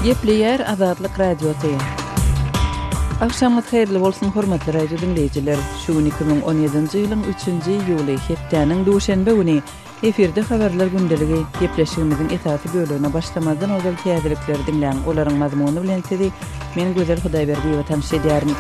Gepleýär Azatlyk Radiosy. Agşamyňyz haýyrly bolsun, hormatly radio diňleýjiler! Şu gün 2017-nji ýylyň üçünji iýuly, hepdäniň duşenbe güni. Efirde Habarlar gündeligi. Gepleşigimiziň esasy bölegine başlamazdan ozal täzelikleri diňläň. Olaryň mazmuny bilen sizi men Gözel Hudaýberdiýewa tanyş edýärin.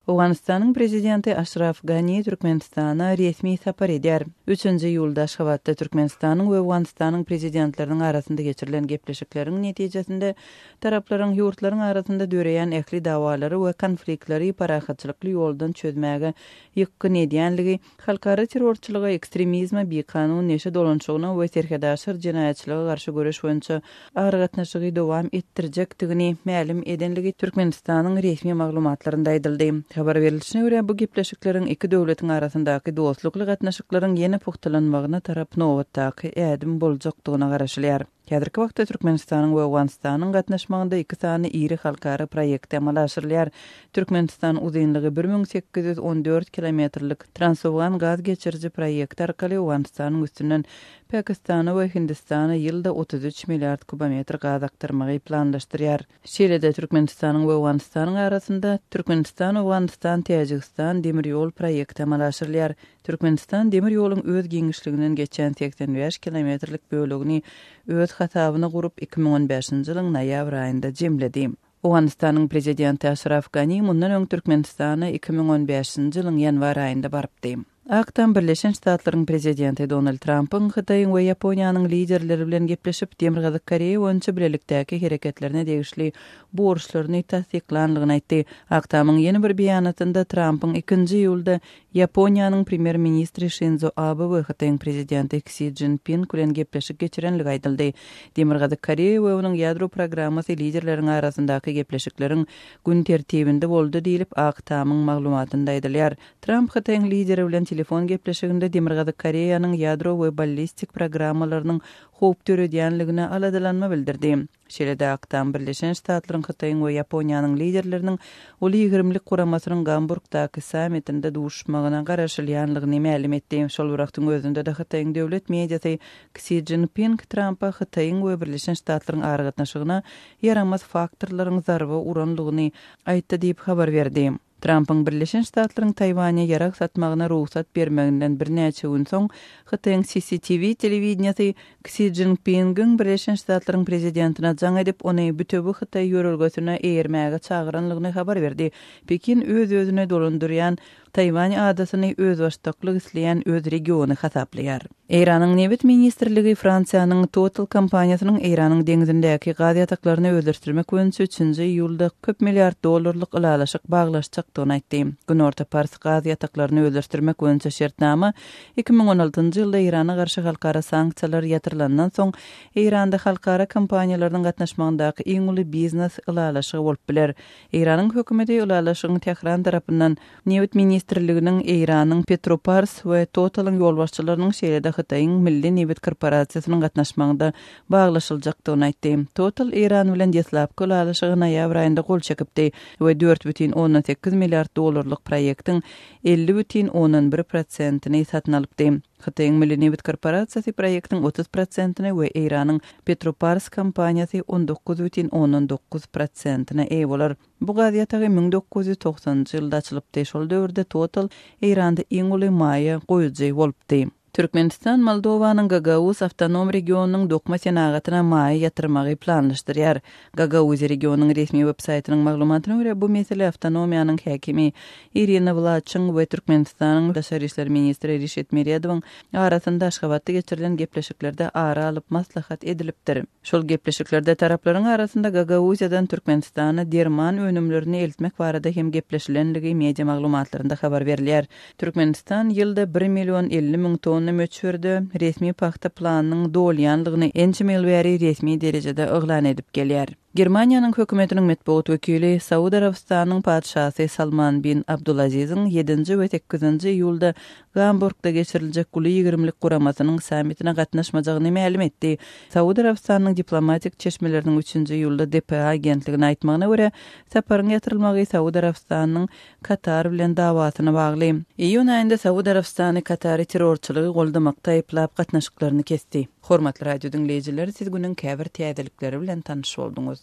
Owganystanyň Prezidenti Aşraf Gani Türkmenistana resmi sapar edýär. Üçünji iýulda Aşgabatda Türkmenistanyň we Owganystanyň Prezidentleriniň arasynda geçirilen gepleşikleriň netijesinde taraplaryň ýurtlaryň arasynda döreýän ähli dawalary we konfliktleri parahatçylykly ýoldan çözmäge ýykgyn edýänligi Halkara terrorçylyga, ekstremizme, bikanun neşe dolanyşygyna we serhetaşyr jenaýatçylyga garşy göreş boýunça aragatnaşygy dowam etdirjekdigini mälim edenligi Türkmenistanyň resmi maglumatlarynda aýdyldy. Habar berlişine görä, bu gepleşikleriň iki döwletiň arasyndaky dostlukly gatnaşyklaryň ýene pugtalanmagyna tarap nobatdaky ädim boljakdygyna garaşylýar. Häzirki wagtda Türkmenistanyň we Owganystanyň gatnaşmagynda iki sany iri halkara proýekti amala aşyrylýar. Türkmenistan uzynlygy 1814 kilometrlik Transowgan gaz geçiriji proýekti arkaly Owganystanyň üstünden Pakistana we Hindistana ýylda 33 milliard kubometr gaz akdyrmagy planlaşdyrýar. Şeýle-de Türkmenistanyň we Owganystanyň arasynda Türkmenistan-Owganystan-Täjigistan demir ýol proýekti amala aşyrylýar. Türkmenistan demir ýoluň öz giňişliginden geçýän 85 kilometrlik bölegini öz hasabyna gurup, 2015-nji ýylyň noýabr aýynda jemledi. Owganystanyň Prezidenti Aşraf Gani mundan öň Türkmenistana 2015-nji ýylyň ýanwar aýynda barypdy. Ak Tam Birleşen Ştatlaryň Prezidenti Donald Trampyň Hytaýyň we Ýaponiýanyň liderleri bilen gepleşip, Demirgazyk Koreýa boýunça bilelikdäki hereketlerine degişli borçlaryny tassyklanlygyny aýtdy. Ak Tamyň ýene bir beýanatynda Trampyň ikinji iýulda Ýaponiýanyň Premýer-ministri Şinzo Abe we Hytaýyň Prezidenti Ksi Szinping bilen gepleşik geçirenligi aýdyldy. Demirgazyk Koreýa we onuň ýadro programmasy liderleriň arasyndaky gepleşikleriň gün tertibinde boldy diýlip, Ak Tamyň maglumatynda aýdylýar. Tramp Hytaýyň lideri bilen telefon gepleşiginde Demirgazyk Koreýanyň ýadro we ballistik programmalarynyň howp döredýänligine aladalanma bildirdi. Şeýle-de Ak Tam Birleşen Ştatlaryň, Hytaýyň we Ýaponiýanyň liderleriniň Uly ýigrimlik guramasynyň Gamburgdaky sammitinde duşuşmagyna garaşylýanlygyny mälim etdi. Şol bir wagtyň özünde-de Hytaýyň döwlet mediasy Ksi Szinping Trampa Hytaýyň we Birleşen Ştatlaryň aragatnaşygyna ýaramaz faktorlaryň zarba uranlygyny aýtdy diýip habar berdi. Trampyň Birleşen Ştatlaryň Taýwana ýarag satmagyna rugsat bermeginden birnäçe gün soň, Hytaýyň CCTV telewideniýesi Ksi Szinpingiň Birleşen Ştatlaryň prezidentine jaň edip, ony bütewi Hytaý ýörelgesine eýermäge çagyranlygyny habar berdi. Pekin öz-özüni dolandyrýan Taýwan adasyny özbaşdaklyk isleýän öz regiony hasaplaýar. Eýranyň Nebit ministrligi Fransiýanyň Total kompaniýasynyň Eýranyň deňzindäki gaz ýataklaryny özleşdirmek boýunça üçünji iýulda köp milliard dollarlyk ylalaşyk baglaşjakdygyny aýtdy. Günorta Pars gaz ýataklaryny özleşdirmek boýunça şertnama 2016-njy ýylda Eýrana garşy halkara sanksiýalar ýatyrylandan soň Eýranda halkara kompaniýalarynyň gatnaşmagyndaky iň uly biznes ylalaşygy bolup biler. Eýranyň hökümeti ylalaşygyň Tähran tarapyndan Nebit ministrliginiň, Eýranyň Petropars we Total-yň ýolbaşçylarynyň, şeýle-de Hytaýyň Milli nebit korporasiýasynyň gatnaşmagynda baglaşyljakdygyny aýtdy. Total Eýran bilen deslapky ylalaşyga noýabr aýynda gol çekipdi we 4,8 milliard dollarlyk proýektiň 50,1 prosentini satyn alypdy. Hytaýyň Milli nebit korporasiýasy proýektiň 30 prosentine we Eýranyň Petropars kompaniýasy 19,9 prosentine eýe bolar. Bu gaz ýatagy 1990-njy ýylda açylypdy. Şol döwürde Total Eýranda iň uly maýa goýujy bolupdy. Türkmenistan Moldowanyň Gagauz awtonom regionynyň dokma senagatyna maýa ýatyrmagy planlaşdyrýar. Gagauziýa regionynyň resmi web-saýtynyň maglumatyna görä, bu mesele awtonomiýanyň häkimi Irina Wlaçyň we Türkmenistanyň daşary işler ministri Rişit Meredowyň arasynda Aşgabatda geçirilen gepleşiklerde ara alyp maslahat edilipdir. Şol gepleşiklerde taraplaryň arasynda Gagauziýadan Türkmenistana derman önümlerini eltmek barada hem gepleşilenligi media maglumatlarynda habar berilýär. Türkmenistan ýylda bir million 50 müň tonna möçberde resmi pagta planynyň dolýanlygyny ençeme ýyl bäri resmi derejede yglan edip gelýär. Germaniýanyň hökümetiniň metbugat wekili Saud Arabystanynyň patyşasy Salman bin Abdulaziziň ýedinji we sekizinji iýulda Gamburgda geçiriljek Uly ýigrimlik guramasynyň sammitine gatnaşmajagyny mälim etdi. Saud Arabystanynyň diplomatik çeşmeleriniň üçünji iýulda dpa agentligine aýtmagyna görä, saparyň ýatyrylmagy Saud Arabystanynyň Katar bilen dawasyna bagly. Iýun aýynda Saud Arabystany Katary terrorçylygy goldamakda aýyplap, gatnaşyklaryny kesdi. Hormatly radio diňleýjiler, siz günüň käbir täzelikleri bilen tanyş bolduňyz.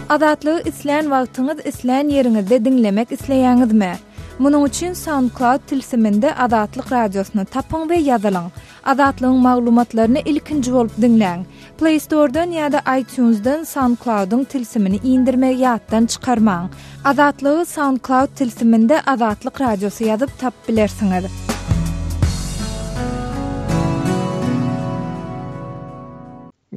Azatlygy islän wagtyňyz, islän ýeriňizde diňlemek isleýäňizmi? Munuň üçin SoundCloud tilsiminde Azatlyk Radiosyny tapyň we ýazylyň. Azatlygyň maglumatlaryny ilkinji bolup diňläň. Play Store-dan ýa-da iTunes-dan SoundCloud-yň tilsimini indirmegi ýatdan çykarmaň. Azatlygy SoundCloud tilsiminde Azatlyk Radiosy ýazyp tapyp bilersiňiz.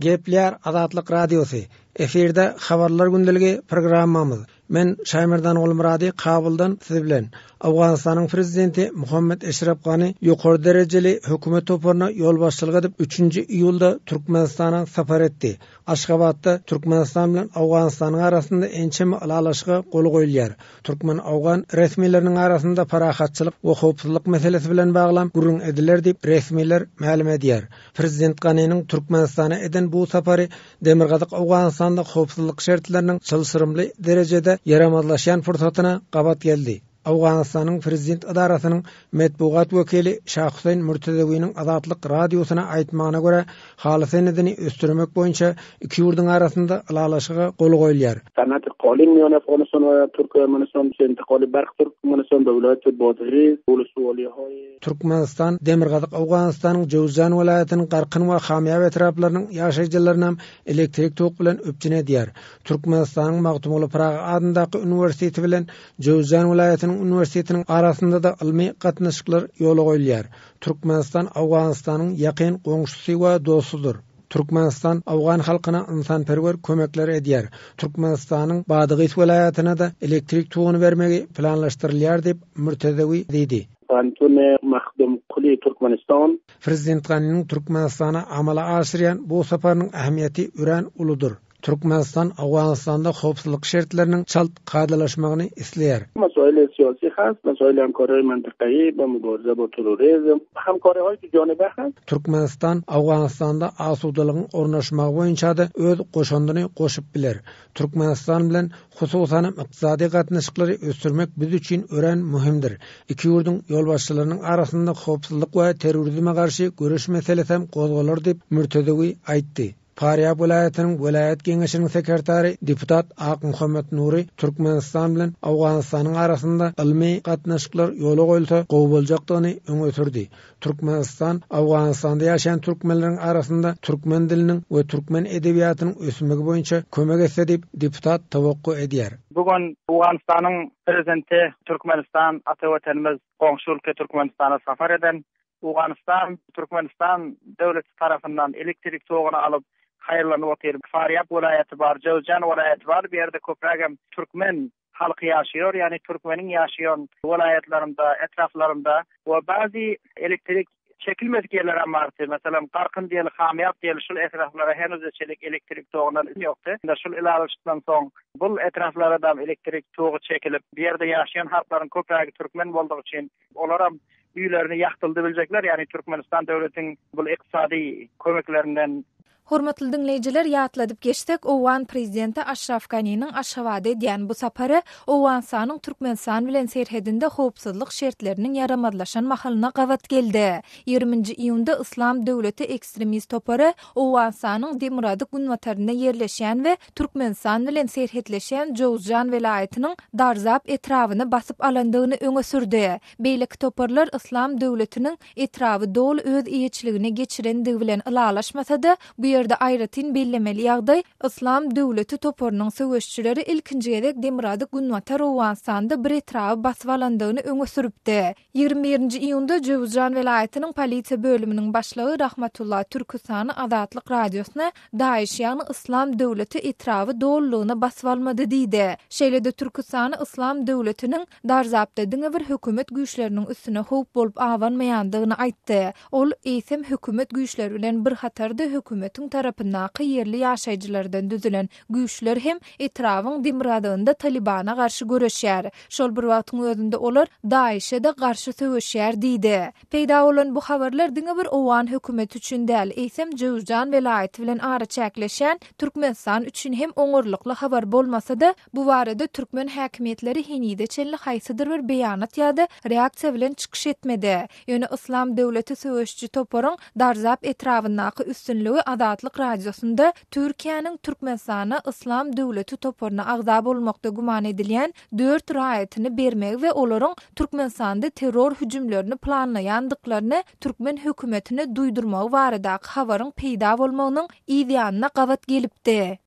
Gepleýär Azatlyk Radiosy. Efirde Habarlar gündeligi programmamyz. Men Şaýmerdan Gulmyrady Kabuldan siz bilen. Owganystanyň prezidenti Muhammet Eşrep Gani ýokary derejeli hökümet toparyna ýolbaşçylyk edip, üçünji iýulda Türkmenistana sapar etdi. Aşgabatda Türkmenistan bilen Owganystanyň arasynda ençeme ylalaşyga gol goýulýar. Türkmen-owgan resmileriniň arasynda parahatçylyk we howpsuzlyk meselesi bilen baglam gürrüň ediler diýip, resmiler mälim edýär. Prezident Ganiniň Türkmenistana eden bu sapary Demirgazyk Owganystanda howpsuzlyk şertleriniň çylşyrymly derejede ýaramazlaşýan pursatyna gabat geldi. Owganystanyň prezident edarasynyň metbugat wekili Şahuseýn Mürtezewiniň Azatlyk Radiosyna aýtmagyna görä, haly senedini ösdürmek boýunça iki ýurduň arasynda ylalaşyga gol goýulýar. Sanat Qalin miýan Afganistan we Türkmenistan intiqali barq Türkmenistan be wilaýat Badghiz ولسوالیهای Türkmenistan Demirgazyk Owganystanyň Jöwüzjan welaýatynyň Garkyn we Hamýap etraplarynyň ýaşaýjylarynam elektrik tok bilen üpjün edýär. Türkmenistanyň Magtymguly Pyragy adyndaky uniwersiteti bilen Jöwüzjan welaýatynyň uniwersitetiniň arasynda-da ylmy gatnaşyklar ýola goýulýar. Türkmenistan Owganystanyň ýakyn goňşusy we dostudyr. Türkmenistan owgan halkyna ynsanperwer kömekler edýär. Türkmenistanyň Badygys welaýatyna-da elektrik toguny bermegi planlaşdyrylýar diýip, Mürtezewi diýdi. Pantone Mahdumkuly Türkmenistan. Prezident Ganiniň Türkmenistana amala aşyrýan bu saparynyň ähmiýeti örän uludyr. Türkmenistan Owganystanda howpsuzlyk şertleriniň çalt kadalaşmagyny isleýär. Masail siyasi hast, masail hamkarihay mantakayi ba mubariza ba terorizm, hamkarihay dujanebe hast. Türkmenistan Owganystanda asudalygyň ornaşmagy boýunça-da öz goşandyny goşup biler. Türkmenistan bilen, hususanam, ykdysady gatnaşyklary ösdürmek biz üçin örän möhümdir. Iki ýurduň ýolbaşçylarynyň arasynda howpsuzlyk we terrorizme garşy göreş meselesem gozgalar diýip, Mürtezewi aýtdy. Farýab welaýatynyň welaýat geňeşiniň sekretary, deputat Akmuhammet Nury Türkmenistan bilen Owganystanyň arasynda ylmy gatnaşyklar ýola goýulsa gowy boljakdygyny öňe sürdi. Türkmenistan Owganystanda ýaşaýan türkmenleriň arasynda türkmen diliniň we türkmen edebiýatynyň ösmegi boýunça kömek etse diýip, deputat towakga edýär. Bu gün Owganystanyň Prezidenti Türkmenistan ata Watanymyz goňşy ülke Türkmenistana sapar eden Owganystan Türkmenistan döwleti tarapyndan elektrik toguny alyp haýyrlanyp otyr. Farýap welaýaty bar, Jöwzjan welaýaty bar, bu ýerde köprägem türkmen halky ýaşaýar, ýagny türkmeniň ýaşaýan welaýatlarynda, etraplarynda we bäzi elektrik çekilmedik ýerlerem bardy. Meselem, Garkyn diýeli, Hamýap diýeli şul etraplara henize çenli elektrik togundan ýokdy. Indi şul ylalaşykdan soň bul etraplara-da elektrik togy çekilip, bu ýerde ýaşaýan halklaryň köprägi türkmen boldugy üçin Olaram öýlerini ýagtyldy biljekler, ýagny Türkmenistan döwletiň bul ykdysady kömeklerinden. Hormatly diňleýjiler, ýatladyp geçsek, owgan prezidenti Aşraf Ganiniň Aşgabada edýän bu sapary Owganystanyň Türkmenistan bilen serhedinde howpsuzlyk şertleriniň ýaramazlaşan mahalyna gabat geldi. Ýigriminji iýunda Yslam döwleti ekstremist topary Owganystanyň demirgazyk-günbatarynda ýerleşýän we Türkmenistan bilen serhetleşýän Jowzjan welaýatynyň Darzap etrabyny basyp alandygyny öňe sürdi. Beýleki toparlar Yslam döwletiniň etraby doly öz eýeçiligine geçirendigi bilen ylalaşmasa-da, bu ýerde aýratyn bellemeli ýagdaý, Yslam döwleti toparynyň söweşijileri ilkinji gezek demirgazyk-günbatar Owganystanda bir etraby basyp alandygyny öňe sürüpdi. 21-nji iýunda Jöwüzjan welaýatynyň polisiýa bölüminiň başlygy Rahmatullah Türküstany Azatlyk Radiosyna DAIŞ, ýagny Yslam döwleti etraby dolulygyna basyp almady diýdi. Şeýle-de Türküstany Yslam döwletiniň Darzapda diňe bir hökümet güýçleriniň üstüne howp bolup abanmaýandygyny aýtdy. Ol, eýsem hökümet güýçleri bilen bir hatarda hökümetiň tarapyndaky ýerli ýaşaýjylardan düzülen Güýçler hem etrabyň demirgazygynda Talybana garşy göreşýär. Şol bir wagtyň özünde olar DAIŞ-e-de garşy söweşýär diýdi. Peýda bolan bu habarlar diňe bir owgan hökümeti üçin däl, eýsem Jöwüzjan welaýaty bilen araçäkleşýän Türkmenistan üçin hem oňarlykly habar bolmasa-da, bu barada türkmen häkimiýetleri henize çenli haýsydyr bir beýanat ýa-da reaksiýa bilen çykyş etmedi. Ýöne Yslam döwleti söweşiji toparyň Darzap etrabyndaky üstünligi Azatlyk. Azatlyk Radiosynda Türkiýäniň Türkmenistana Yslam döwleti toparyna agza bolmakda güman edilýän dört raýatyny bermegi we olaryň Türkmenistanda terror hüjümlerini planlaýandyklaryny türkmen hökümetine duýdurmagy baradaky habaryň peýda bolmagynyň yz ýanyna gabat gelipdi.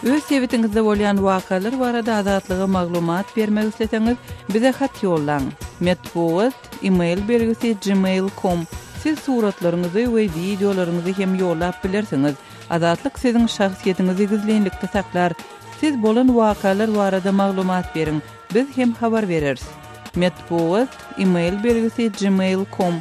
Öz sebitiňizde bolýan wakalar barada Azatlyga maglumat bermek isleseňiz, bize hat ýollaň. Metbugat, e-mail belgisi gmail com. Siz suratlaryňyzy we wideolaryňyzy hem ýollap bilersiňiz. Azatlyk siziň şahsyýetiňizi gizlinlikde saklar. Siz bolan wakalar barada maglumat beriň, biz hem habar bereris. Metbugat, e-mail belgisi gmail com.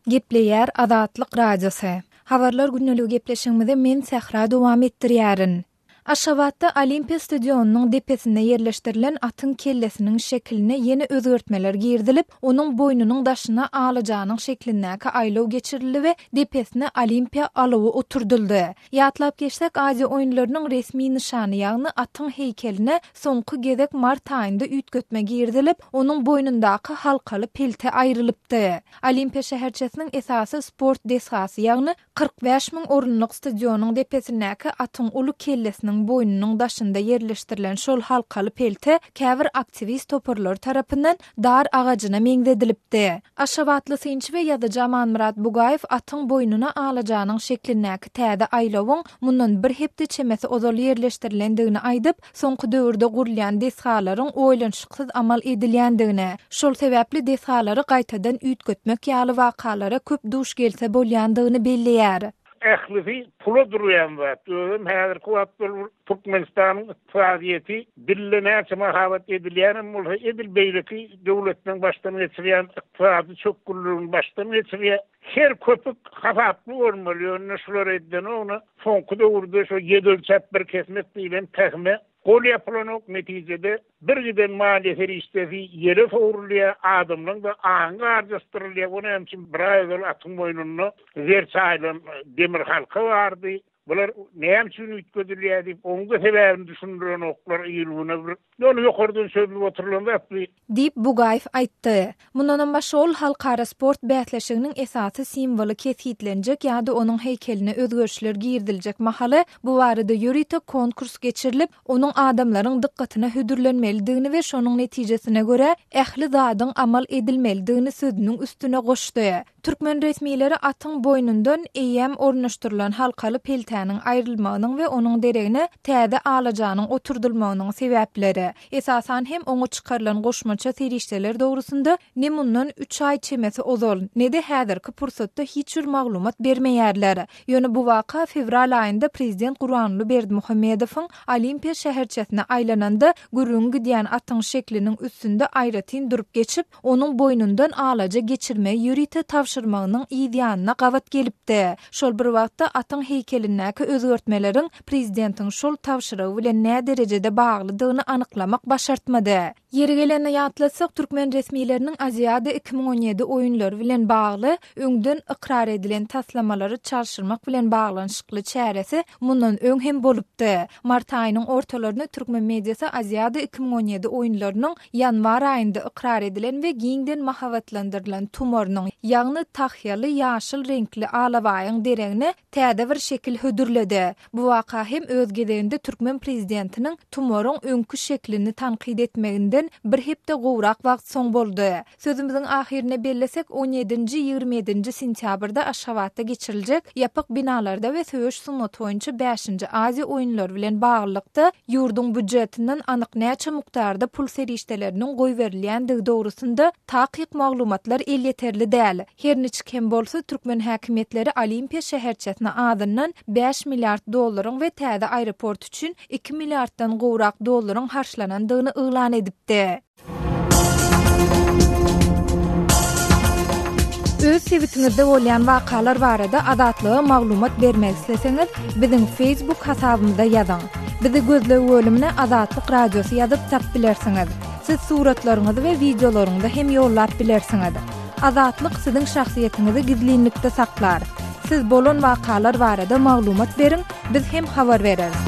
Gepleýär Azatlyk Radiosy. Habarlar gündeligi gepleşigimizi men Sähra dowam etdirýärin. Aşgabatda Olimpiýa stadionynyň depesinde ýerleşdirilen atyň kellesiniň şekiline ýene özgertmeler girizilip, onuň boýnunyň daşyna alajanyň şeklindäki aýlaw geçirildi we depesine Olimpiýa alawy oturdyldy. Ýatlap geçsek, Aziýa oýunlarynyň resmi nyşany, ýagny atyň heýkeline soňky gezek mart aýynda üýtgetme girizilip, onuň boýnundaky halkaly pelte aýrylypdy. Olimpiýa şäherçesiniň esasy sport desgasy, ýagny 45 müň orunlyk stadionyň depesindäki atyň uly kellesiniň boýnunyň daşynda ýerleşdirilen şol halkaly pelte käbir aktiwist toparlary tarapyndan dar agajyna meňzedilipdi. Aşgabatly synçy we ýazyjy Amanmyrat Bugaýew atyň boýnuna alajanyň şeklindäki täze aýlawyň mundan bir hepde çemesi ozal ýerleşdirilendigini aýdyp, soňky döwürde gurulýan desgalaryň oýlanyşyksyz amal edilýändigini, şol sebäpli desgalary gaýtadan üýtgetmek ýaly wakalara köp duş gelse bolýandygyny belleýär. Ählisi pula durýan zat. Özem häzirki wagtda ol bir Türkmenistanyň ykdysadyýeti dilde näçe mahabat edilýänem bolsa, edil beýleki döwletleriň başdan geçirýän ykdysady çökgünligini başdan geçirýär. Her köpük hasaply bolmaly, ýöne şular edilenogna soňky döwürde şo ýedi ölçäp bir kesmek diýlen pähime gol ýapylanok, netijede bir giden maliýe serişdesi ýele sowrulýar, adamlaň-da aňy garjaşdyrylýar, o näme üçin bir aý ozal atyň boýnunda zer çaýylan demir halka bardy, bular näme üçin üýtgedilýär diýip, onuň-da sebäbini düşündirenoklar il-güne bir Ýöne ýokardan çözlüp oturylan zat bu. Diýip, Bugaýew aýtdy. Mundanam başga ol halkara sport bäsleşiginiň esasy simwoly kesgitlenjek ýa-da onuň heýkeline özgerişler giriziljek mahaly bu barada ýörite konkurs geçirilip, onuň adamlaryň dykgatyna hödürlenmelidigini we şonuň netijesine görä ähli zadyň amal edilmelidigini sözüniň üstüne goşdy. Türkmen resmileri atyň boýnundan eýýäm ornaşdyrylan halkaly peltäniň aýrylmagynyň we onuň deregine täze alajanyň oturdylmagynyň sebäpleri, esasan hem oňa çykarylan goşmaça serişdeler dogrusynda ne mundan üç aý çemesi ozal, ne-de häzirki pursatda hiç bir maglumat bermeýärler. Ýöne bu waka fewral aýynda prezident Gurbanguly Berdimuhamedowyň Olimpiýa şäherçesine aýlananda gürrüňi gidýän atyň şekliniň üstünde aýratyn durup geçip, onuň boýnundan alaja geçirmegi ýörite tabşyrmagynyň yz ýanyna gabat gelipdi. Şol bir wagtda atyň heýkelindäki özgertmeleriň prezidentiň şol tabşyrygy bilen näderejede baglydygyny anyklamak başartmady. Ýeri gelende ýatlatsak, türkmen resmileriniň Aziada 2017 oýunlary bilen bagly öňden ykrar edilen taslamalary çalşyrmak bilen baglanyşykly çäresi mundan öň hem bolupdy. Mart aýynyň ortalarynda türkmen mediasy Aziada 2017 oýunlarynyň Ýanwar aýynda ykrar edilen we giňden mahabatlandyrylan tumarynyň, ýagny tahýaly ýaşyl reňkli alabaýyň deregine täze bir şekil hödürledi. Bu waka hem öz gezeginde türkmen prezidentiniň tumaryň öňki şeklini tankyt etmeginden bir hepde gowrak wagt soň boldy. Sözümiziň ahyrynda bellesek, on ýedinji, 27 ýedinji sentýabrda Aşgabatda geçiriljek ýapyk binalarda we söweş sungaty boýunça bäşinji Aziýa oýunlary bilen baglylykda, ýurduň býujetinden anyk näçe mukdarda pul serişdeleriniň goýberilýändigi dogrusynda takyk maglumatlar elýeterli däl. Her niçik hem bolsa, türkmen häkimiýetleri Olimpiýa şäherçesine azyndan bäş milliard dollaryň we täze aeroport üçin iki milliarddan gowrak dollaryň harçlanandygyny yglan edipdi. Öz sebitiňizde bolýan wakalar barada Azatlyga maglumat bermek isleseňiz, biziň Facebook hasabymyza ýazyň. Bizi gözleg bölümine Azatlyk Radiosy ýazyp tap bilersiňiz. Siz suratlaryňyzy we wideolaryňyzy hem ýollap bilersiňiz. Azatlyk siziň şahsyýetiňizi gizlinlikde saklar. Siz bolan wakalar barada maglumat beriň, biz hem habar bereris.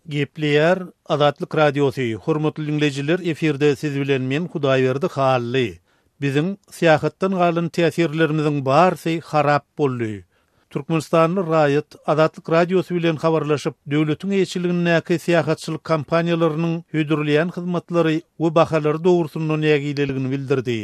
Gepleýär Azatlyk Radiosy, Hormatly diňleýjiler efirde siz bilen men Hudaýberdi Hally. Biziň syýahatdan galan täsirlerimiziň barysy harap boldy. Türkmenistanly raýat Azatlyk Radiosy bilen habarlaşyp, döwletiň eýeçiligindäki syýahatçylyk kompaniýalarynyň hödürleýän hyzmatlary we bahalary dogrusynda nägileligini bildirdi.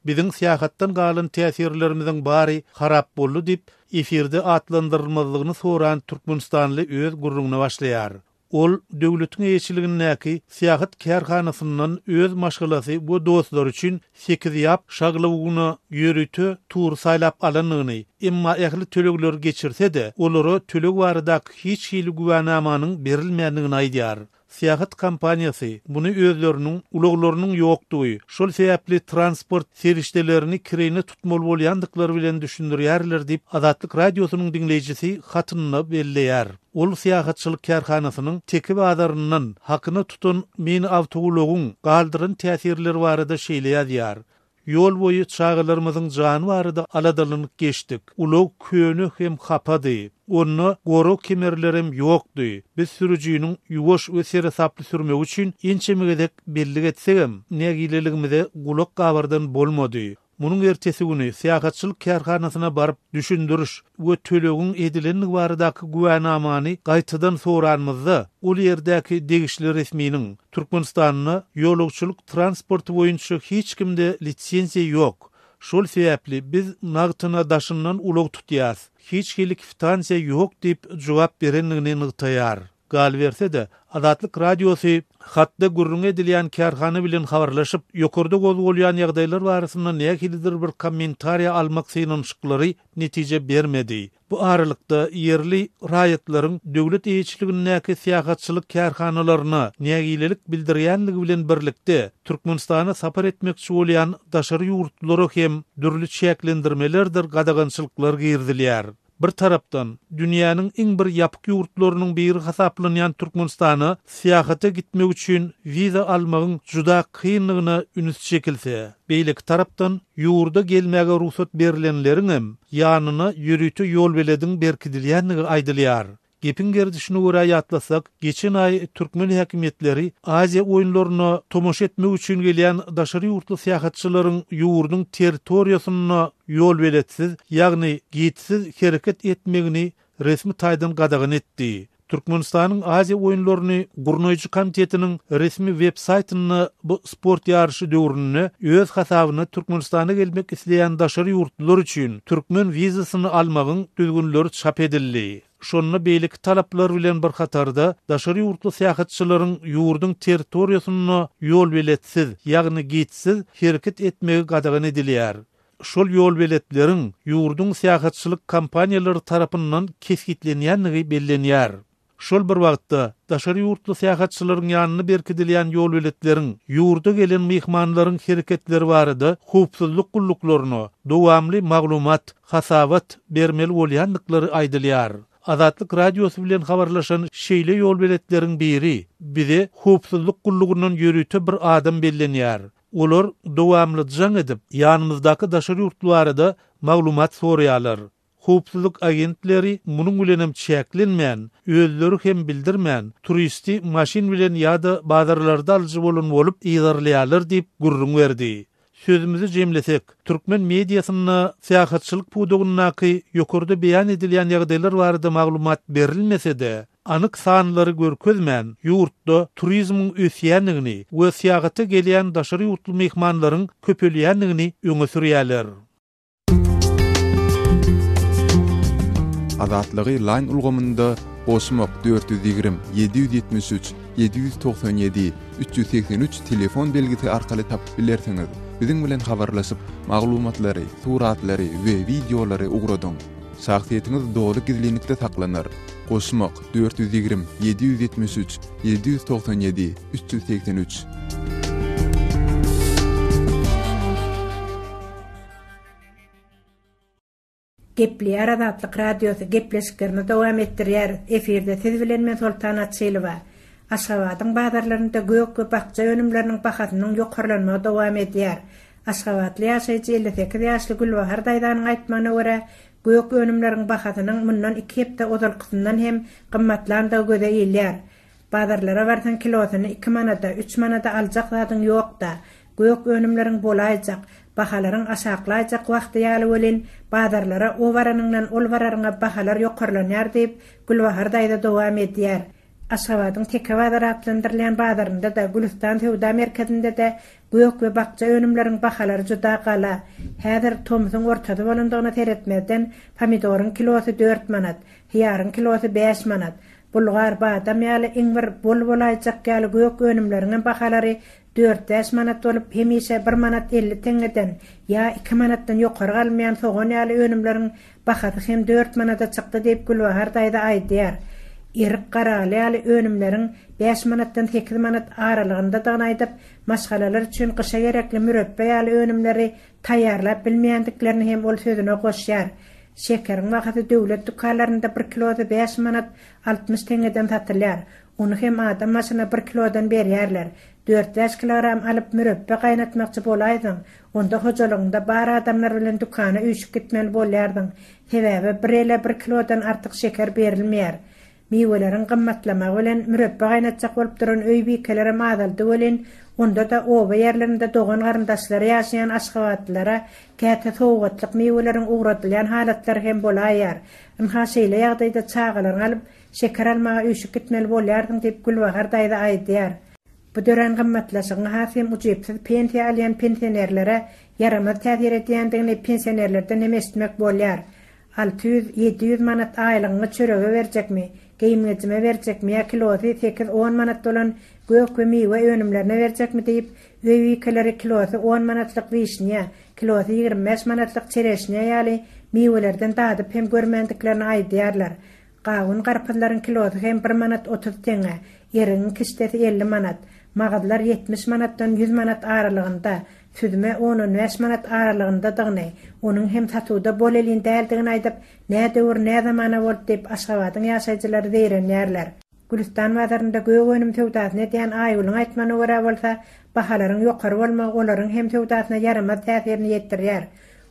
Biziň syýahatdan galan täsirlerimiziň bary harap boldy diýip, efirde atlandyrylmazlygyny soran türkmenistanly öz gürrüňine başlaýar. Ol döwletiň eýeçiligindäki syýahat kärhanasyndan öz maşgalasy we dostlary üçin Sekizýap şaglawugyna ýörite tury saýlap alandygyny, emma ähli tölegleri geçirse-de, olara töleg baradaky hiç hili güwänamanyň berilmändigini aýdýar. Syýahat kompaniýasy muny özleriniň ulaglarynyň ýokdugy, şol sebäpli transport serişdelerini kireýine tutmaly bolýandyklary bilen düşündirýärler diýip, Azatlyk Radiosynyň diňleýjisi hatynda belleýär. Ol syýahatçylyk kärhanasynyň Teke bazaryndan hakyna tutan mini awtoulagyň galdyran täsirleri barada şeýle ýazýar, Ýol boýy çagalarymyzyň jany barada aladalanyp geçdik. Ulag köne hem hapady. Onda gorag kemerlerem ýokdy. Biz sürüjiniň ýuwaş we seresaply sürmegi üçin ençeme gezek bellik etsegem, nägileligimize gulak gabardan bolmady. Munuň ertesi güni syýahatçylyk kärhanasyna baryp, düşündiriş we tölegiň edilendigi baradaky güwänamany gaýtadan soranymyzda, ol ýerdäki degişli resminiň, Türkmenistanda ýolagçylyk transporty boýunça hiç kimde lisenziýa ýok. Şol sebäpli biz nagtyna daşyndan ulag tutýas. Hiç hili kwitansiýa ýok diýip jogap berendigini nygtaýar. Galyberse-de, Azatlyk Radiosy hatda gürrüňi edilýän kärhana bilen habarlaşyp, ýokarda gozgalýan ýagdaýlar barasynda nähilidir bir kommentariýa almak synanyşyklary netije bermedi. Bu aralykda, ýerli raýatlaryň döwlet eýeçiligindäki syýahatçylyk kärhanalaryna nägilelik bildirýänligi bilen birlikde, Türkmenistana sapar etmekçi bolýan daşary ýurtlulara hem dürli çäklendirmelerdir gadagançylyklar girizilýär. Bir tarapdan, dünýäniň iň bir ýapyk ýurtlarynyň biri hasaplanýan Türkmenistana syýahata gitmek üçin wiza almagyň juda kyndygyna üns çekilse, beýleki tarapdan, ýurda gelmäge rugsat berlenleriňem ýanyna ýörite ýolbelediň berkidilýändigi aýdylýar. Gepiň gerdişine görä ýatlasak, geçen aý türkmen häkimiýetleri Aziýa oýunlaryna tomaşa etmek üçin gelýän daşary ýurtly syýahatçylaryň ýurduň territoriýasynda ýolbeletsiz, ýagny gidsiz hereket etmegini resmi taýdan gadagan etdi. Türkmenistanyň Aziýa oýunlaryny gurnaýjy komitetiniň resmi web saýtynda bu sport ýaryşy döwründe öz hasabyna Türkmenistana gelmek isleýän daşary ýurtlular üçin türkmen wizasyny almagyň düzgünleri çap edildi. Şonda beýleki talaplar bilen bir hatarda daşary ýurtly syýahatçylaryň ýurduň territoriýasynda ýolbeletsiz, ýagny gidsiz hereket etmegi gadagan edilýär. Şol ýolbeletleriň ýurduň syýahatçylyk kompaniýalary tarapyndan kesgitlenýändigi bellenýär. Şol bir wagtda, daşary ýurtly syýahatçylaryň ýanyna berkidilýän ýolbeletleriň ýurda gelen myhmanlaryň hereketleri barada howpsuzlyk gulluklaryna dowamly maglumat, hasabat, bermeli bolýandyklary aýdylýar. Azatlyk Radiosy bilen habarlaşan şeýle ýolbeletleriň biri, Bize howpsuzlyk gullugyndan ýörite bir adam bellenýär. Olar dowamly jaň edip, ýanymyzdaky daşary ýurtly barada maglumat soraýarlar. Howpsuzlyk agentleri munuň bilenem çäklenmän, özleri hem bildirmän, turisti maşyn bilen ýa-da bazarlarda alyjy bolan bolup yzarlaýarlar diýip gürrüň berdi. Sözümizi jemlesek, türkmen mediasynda syýahatçylyk pudagyndaky ýokarda beýan edilýän ýagdaýlar barada maglumat berilmese-de, anyk sanlary görkezmän, ýurtda turizmiň ösýändigini we syýahata gelýän daşary ýurtly myhmanlaryň köpelýändigini öňe sürýärler. Azatlygy Line ulgamynda goşmak 420 773 797 383 telefon belgisi arkaly tapyp bilersiňiz. Biziň bilen habarlaşyp, maglumatlary, suratlary we wideolary ugradyň. Şahsyýetiňiz doly gizlinlikde saklanar. Goşmak, 420, 773, 797, 383. Gepleýär Azatlyk Radiosy, gepleşiklerimizi dowam etdirýäris. Efirde siz bilen men Soltan Açylowa. Aşgabadyň bazarlarynda gök we bakja önümleriniň bahasynyň ýokarlanmagy dowam edýär. Aşgabatly ýaşaýjy 58 ýaşly Gülbahar daýzanyň aýtmagyna görä, gök önümleriň bahasynyň mundan iki hepde ozalkysyndan hem gymmatlandygy göze ilýär. Bazarlara barsaň kilosyny iki manada, üç manada aljak zadyň ýok-da. Gök önümleriň bolaýjak, bahalaryň aşaklaýjak wagty ýaly welin, bazarlara o baranyňdan ol bararyňa bahalar ýokarlanýar diýip, Gülbahar daýza dowam edýär. Aşgabadyň Teke bazary atlandyrylýan bazarynda-da, Gülüstan söwda merkezinde-de gök we bakja önümleriň bahalary juda gala. Häzir tomsuň ortasy bolandygyna seretmezden, pomidoryň kilosy dört manat, hyýaryň kilosy bäş manat. Bulgar, badam ýaly iň bir bol bolaýjak ýaly gök önümleriňem bahalary dört-bäş manat bolup, hemişe bir manat 50 teňňeden ýa iki manatdan ýokary galmaýan sogan ýaly önümleriň bahasy hem dört manada çykdy diýip, Gülbahar daýza aýdýar. Erik, garaly ýaly önümleriň bäş manatdan sekiz manat aralygyndadygyny aýdyp, maşgalalar üçin gyşa gerekli mürepbe ýaly önümleri taýýarlap bilmeýändiklerini hem ol sözüne goşýar. Şekeriň bahasy döwlet dükanlarynda bir kilosy bäş manat 60 teňňeden satylýar. Ony hem adam başyna bir kilodan berýärler. Dört-bäş kilogram alyp mürepbe gaýnatmakçy bolaýsaň, onda hojalygyňda bar adamlar bilen dükana üýşüp gitmeli bolýardyň. Sebäbi bir ele bir kilodan artyk şeker berilmeýär. Miweleriň gymmatlamagy bilen mürepbe gaýnatjak bolup duran öý bikelerem azaldy welin, onda-da oba ýerlerinde dogan-garyndaşlary ýaşaýan aşgabatlylara käte sowgatlyk miweleriň ugradylýan halatlary hem bolaýýar. Ynha, şeýle ýagdaýda çagalaryňy alyp, şeker almaga üýşüp gitmeli bolýarsyň diýip, Gülbahar daýza aýdýar. Bu dörän gymmatlaşygyň has hem ujypsyz pensiýa alýan pensionerlere ýaramaz täsir edýändigini pensionerlerden hem eşitmek bolýar. 600, 700 manat aýlygyňy çörege berjekmi, geýim-gejime berjekmi ýa kilosy sekiz-on manat bolan gök we miwe önümlerine berjekmi diýip, öý bikeleri kilosy on manatlyk wişnýa, kilosy 25 manatlyk çereşnýa ýaly miwelerden dadyp hem görmändiklerini aýdýarlar. Gawun-garpyzlaryň kilosy hem bir manat 30 teňňe, erigiň kişdesi 50 manat, magyzlar 70 manatdan 100 manat aralygynda, süzme on-on bäş manat aralygyndadygyny, onuň hem satuwda bolelin däldigini aýdyp, nä döwür, nä zamana boldy diýip, Aşgabadyň ýaşaýjylary zeýrenýärler. Gülüstan bazarynda gök önüm söwdasyny edýän Aýgülüň aýtmagyna görä bolsa, bahalaryň ýokary bolmagy olaryň hem söwdasyna ýaramaz täsirini ýetirýär.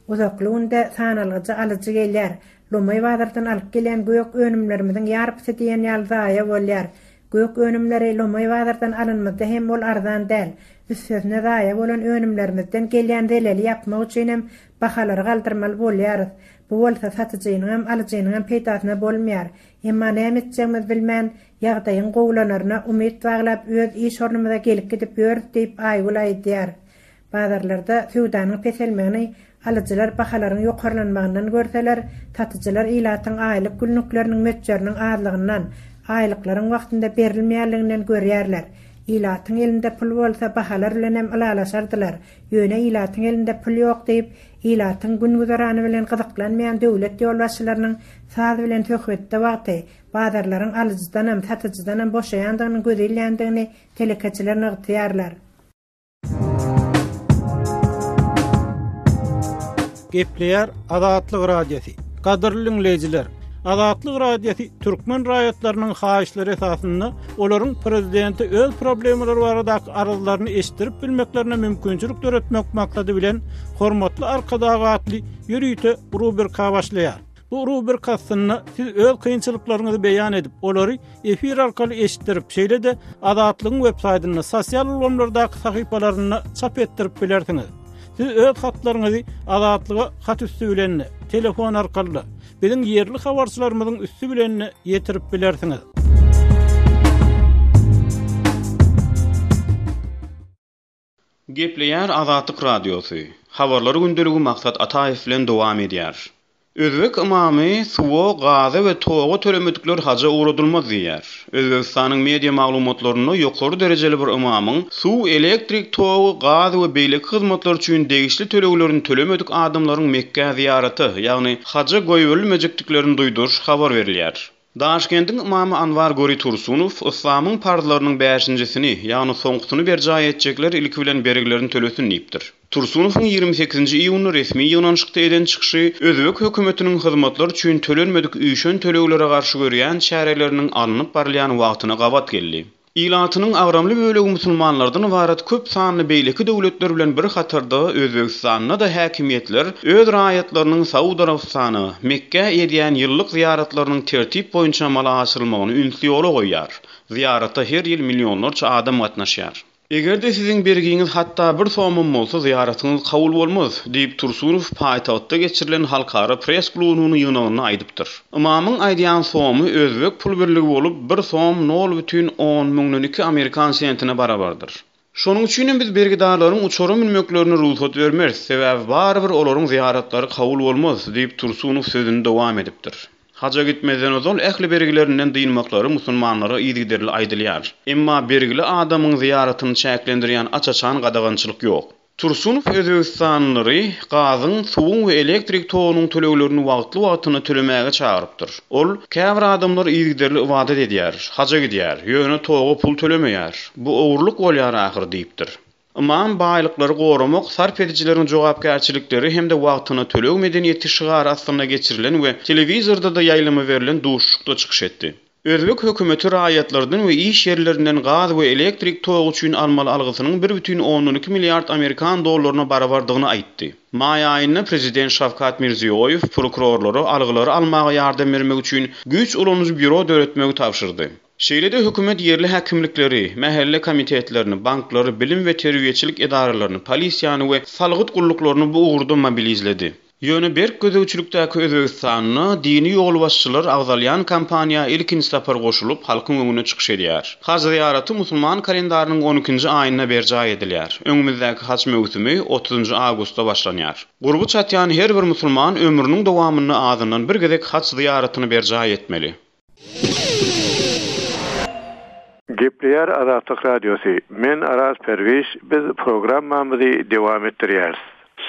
Uzakly günde sanalgyja alyjy gelýär. Lomaý bazardan alyp gelýän gök önümlerimiziň ýarpysy diýen ýaly zaýa bolýar. Gök önümleri lomaý bazardan alanymyzda hem ol arzan däl. Üstesine zaýa bolan önümlerimizden gelýän zeleli ýapmak üçin hem bahalary galdyrmaly bolýarys. Bu bolsa satyjynyňam, alyjynyňam peýdasyna bolmaýar. Emma näme etjegimizi bilmän, ýagdaýyň gowulanaryna umyt baglap öz iş ornumyza gelip-gidip ýörüs diýip Aýgül aýdýar. Bazarlarda söwdanyň peselmegini alyjylar bahalaryň ýokarlanmagyndan görseler, satyjylar ilatyň aýlyk günlükleriniň möçberiniň azlygyndan, aýlyklaryň wagtynda berilmeýänliginden görýärler. Ilatyň elinde pul bolsa bahalar bilenem ylalaşardylar, ýöne ilatyň elinde pul ýok diýip, ilatyň gün-güzerany bilen gyzyklanmaýan döwlet ýolbaşçylarynyň saz bilen söhbetde wagty bazarlaryň alyjydanam, satyjydanam boşaýandygynyň göze ilýändigini telekeçiler nygtaýarlar. Gepleýär Azatlyk Radiosy. Gadyrly diňleýjiler, Azatlyk Radiosy türkmen raýatlarynyň haýyşlary esasynda olaryň prezidente öz problemalary baradaky arzlaryny eşitdirip bilmeklerine mümkinçilik döretmek maksady bilen Hormatly Arkadag atly ýörite rubrika başlaýar. Bu rubrika astynda siz öz kynçylyklaryňyzy beýan edip, olary efir arkaly eşitdirip, şeýle-de Azatlygyň web saýtynda, sosial ulgamlardaky sahypalarynda çap etdirip bilersiňiz. Siz öz hatlaryňyzy Azatlyga hat üsti bilen-de, telefon arkaly-da, biziň ýerli habarçylarymyzyň üsti bilen-de ýetirip bilersiňiz. Gepleýär Azatlyk Radiosy, Habarlar gündeligi Maksat Ataýew bilen dowam edýär. Özbek ymamy suwa, gaza we toga tölemedikler haja ugradylmaz diýýär. Özbegistanyň media maglumatlarynda ýokary derejeli bir ymamyň suw, elektrik togy, gaz we beýleki hyzmatlar üçin degişli töleglerini tölemedik adamlaryň Mekgä zyýarata, ýagny haja goýberilmejekdiklerini duýduryş habar berilýär. Daşkendiň ymamy Anwar Gori Tursunow yslamyň parzlarynyň bäşinjisini, ýagny soňkusyny berjaý etjekler ilki bilen bergilerini tölesin diýipdir. Tursunowyň 28 nji iýunda resmi ýygnanyşykda eden çykyşy özbek hökümetiniň hyzmatlar üçin tölenmedik üýşen töleglere garşy görýän çäreleriniň alnyp barylýan wagtyna gabat geldi. Ilatynyň agramly bölegi musulmanlardan ybarat köp sanly beýleki döwletler bilen bir hatarda Özbegistanda-da häkimiýetler öz raýatlarynyň Saud Arabystana, Mekgä edýän ýyllyk zyýaratlarynyň tertip boýunça amala aşyrylmagyny ünsli ýola goýýar. Zyýarata her ýyl millionlarça adam gatnaşýar. Eger-de siziň bergiňiz hatda bir somam bolsa, zyýaratyňyz kabul bolmaz, diýip, Tursunow paýtagtda geçirilen halkara press-klubunyň ýygnagynda aýdypdyr. Ymamyň aýdýan somy özbek pul birligi bolup, bir som nol bütin on müňden iki amerikan sentine barabardyr. Şonuň üçinem biz bergidarlaryň uçara münmeklerine rugsat bermeris, sebäbi barybir olaryň zyýaratlary kabul bolmaz, diýip, Tursunow sözüni dowam edipdir. Haja gitmezden ozal ähli bergilerinden dynmaklary musulmanlara yzygiderli aýdylýar. Emma bergili adamyň zyýaratyny çäklendirýän aç-açan gadagançylyk ýok. Tursunow özbegistanlylary gazyň, suwuň we elektrik togunyň töleglerini wagtly-wagtynda tölemäge çagyrypdyr. Ol, Käbir adamlar yzygiderli ybadat edýär, haja gidýär, ýöne toga pul tölemeýär. Bu ogurlyk bolýar ahyry diýipdir. Ymam baýlyklary goramak, sarp edijileriň jogapkärçilikleri hem-de wagtynda töleg medeniýeti şygary astynda geçirilen we telewizorda-da ýaýlyma berlen duşuşykda çykyş etdi. Özbek hökümeti raýatlardan we iş ýerlerinden gaz we elektrik togy üçin almaly algysynyň bir bütin ondan iki milliard amerikan dollaryna barabardygyny aýtdy. Maý aýynda prezident Şawkat Mirziýoýew prokurorlara algylary almaga ýardam bermek üçin güýç ulanyjy býuro döretmegi tabşyrdy. Şeýle-de hökümet ýerli häkimlikleri, mähelle komitetlerini, banklary, bilim we terbiýeçilik edaralaryny, polisiýany we salgyt gulluklaryny bu ugurda mobilizledi. Ýöne berk gözegçilikdäki Özbegistanda dini ýolbaşçylar agzalýan kampaniýa ilkinji sapar goşulyp, halkyň öňünde çykyş edýär. Haj zyýaraty musulman kalendarynyň on ikinji aýynda berjaý edilýär. Öňümizdäki haj möwsümi otuzynjy awgustda başlanýar. Gurby çatýan her bir musulman ömrüniň dowamynda azyndan bir gezek haj zyýaratyny berjaý etmeli. Gepleýär Azatlyk Radiosy, Men Araz Perwiş, biz programmamyzy dowam etdirýäris.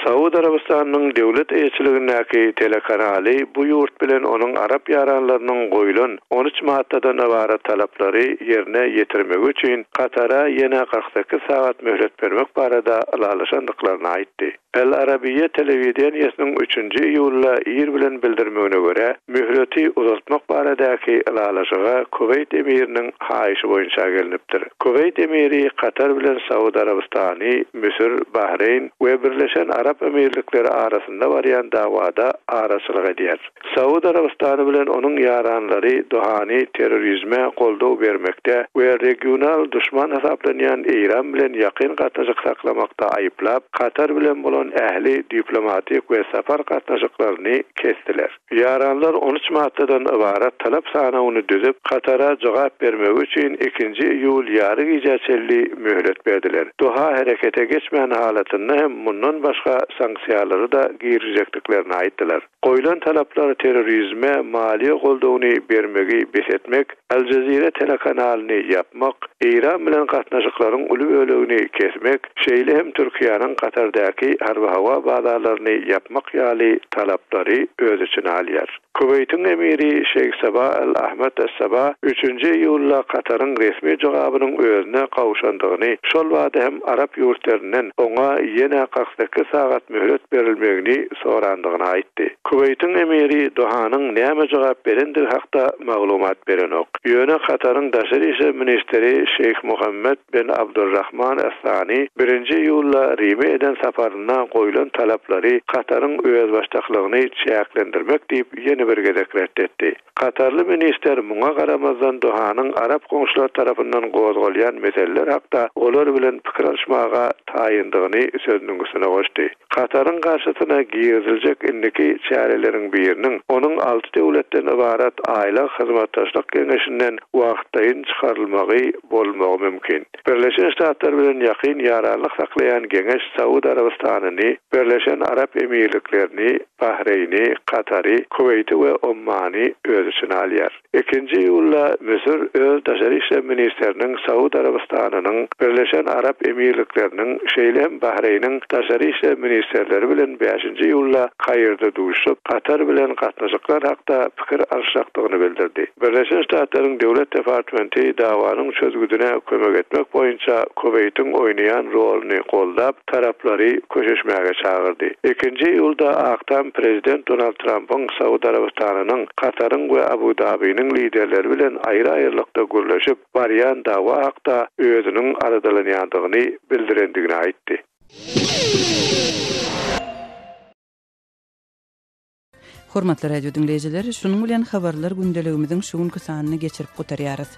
Saud Arabystanynyň döwlet eýeçiligindäki telekanaly bu ýurt bilen onuň arap ýaranlarynyň goýlan 13 maddadan ybarat talaplary ýerine ýetirmegi üçin Katara ýene 48 sagat möhlet bermek barada ylalaşandyklaryny aýtdy. Al Arabiýa telewideniýesiniň üçünji iýulda ir bilen bildirmegine görä, möhleti uzaltmak baradaky ylalaşyga Kuweýt emiriniň haýyşy boýunça gelnipdir. Kuweýt emiri Katar bilen Saud Arabystany, Müsür, Bahreýn we Birleşen Arap Emirlikleri arasynda barýan dawada araçylyk edýär. Saud Arabystany bilen onuň ýaranlary Dohany terrorizme goldaw bermekde we regional duşman hasaplanýan Eýran bilen ýakyn gatnaşyk saklamakda aýyplap, Katar bilen bolan ähli diplomatik we sapar gatnaşyklaryny kesdiler. Ýaranlar 13 maddadan ybarat talap sanawyny düzüp, Katara jogap bermegi üçin ikinji iýul ýary gijä çenli möhlet berdiler. Doha herekete geçmän halatynda hem mundan başga sanksiýalary-da girizjekdiklerini aýtdylar. Goýlan talaplar terrorizme maliýe goldawyny bermegi bes etmek, Al Jazeera telekanalyny ýapmak, Eýran bilen gatnaşyklaryň uly bölegini kesmek, şeýle hem Türkiýäniň Katardaky harby-howa bazalaryny ýapmak ýaly talaplary öz içine alýar. Kuweýtiň emiri Şeýh Sabah Al Ahmad As-Sabah üçünji iýulda Kataryň resmi jogabynyň özüne gowşandygyny, şol bada hem arap ýurtlaryndan oňa ýene 48 sagat möhlet berilmegini sorandygyny aýtdy. Kuweýtiň emiri Dohanyň näme jogap berendigi hakda maglumat berenok. Ýöne Kataryň daşary işler ministri Şeýh Muhammed ben Abdulrahman Es-Sani birinji iýulda Rime eden saparynda goýlan talaplary Kataryň özbaşdaklygyny çäklendirmek diýip ýene bir gezek ret etdi. Katarly ministr muňa garamazdan Dohanyň arap goňşulary tarapyndan gozgalýan meseleler hakda olar bilen pikir alyşmaga taýyndygyny sözüniň üstüne goşdy. Kataryň garşysyna giriziljek indiki çäreleriň biriniň onuň alty döwletden ybarat Aýlag hyzmatdaşlyk geňeşinden wagtlaýyn çykarylmagy bolmagy mümkin. Birleşen Ştatlar bilen ýakyn ýaranlyk saklaýan geňeş Saud Arabystanyny, Birleşen Arap Emirliklerini, Bahreýni, Katary, Kuweýti we Ommany öz içine alýar. Ikinji iýulda Müsür öz daşary işler ministriniň Saud Arabystanynyň, Birleşen Arap Emirlikleriniň, şeýle hem Bahreýniň daşary işler ministrleriniň. ministrleri bilen bäşinji iýulda Kairde duşuşyp, Katar bilen gatnaşyklar hakda pikir alyşjakdygyny bildirdi. Birleşen Ştatlaryň Döwlet departmenti dawanyň çözgüdine kömek etmek boýunça Kuweýtiň oýnaýan roluny goldap, taraplary köşeşmäge çagyrdy. Ikinji iýulda Ak Tam prezident Donald Trampyň Saud Arabystanynyň, Kataryň we Abu-Dabiniň liderleri bilen aýry-aýrylykda gürleşip, barýan dawa hakda özüniň aladalanýandygyny bildirendigini aýtdy. Hormatly radio diňleýjiler, şunuň bilen habarlar gündeligimiziň şu günki sanyny geçirip gutarýarys.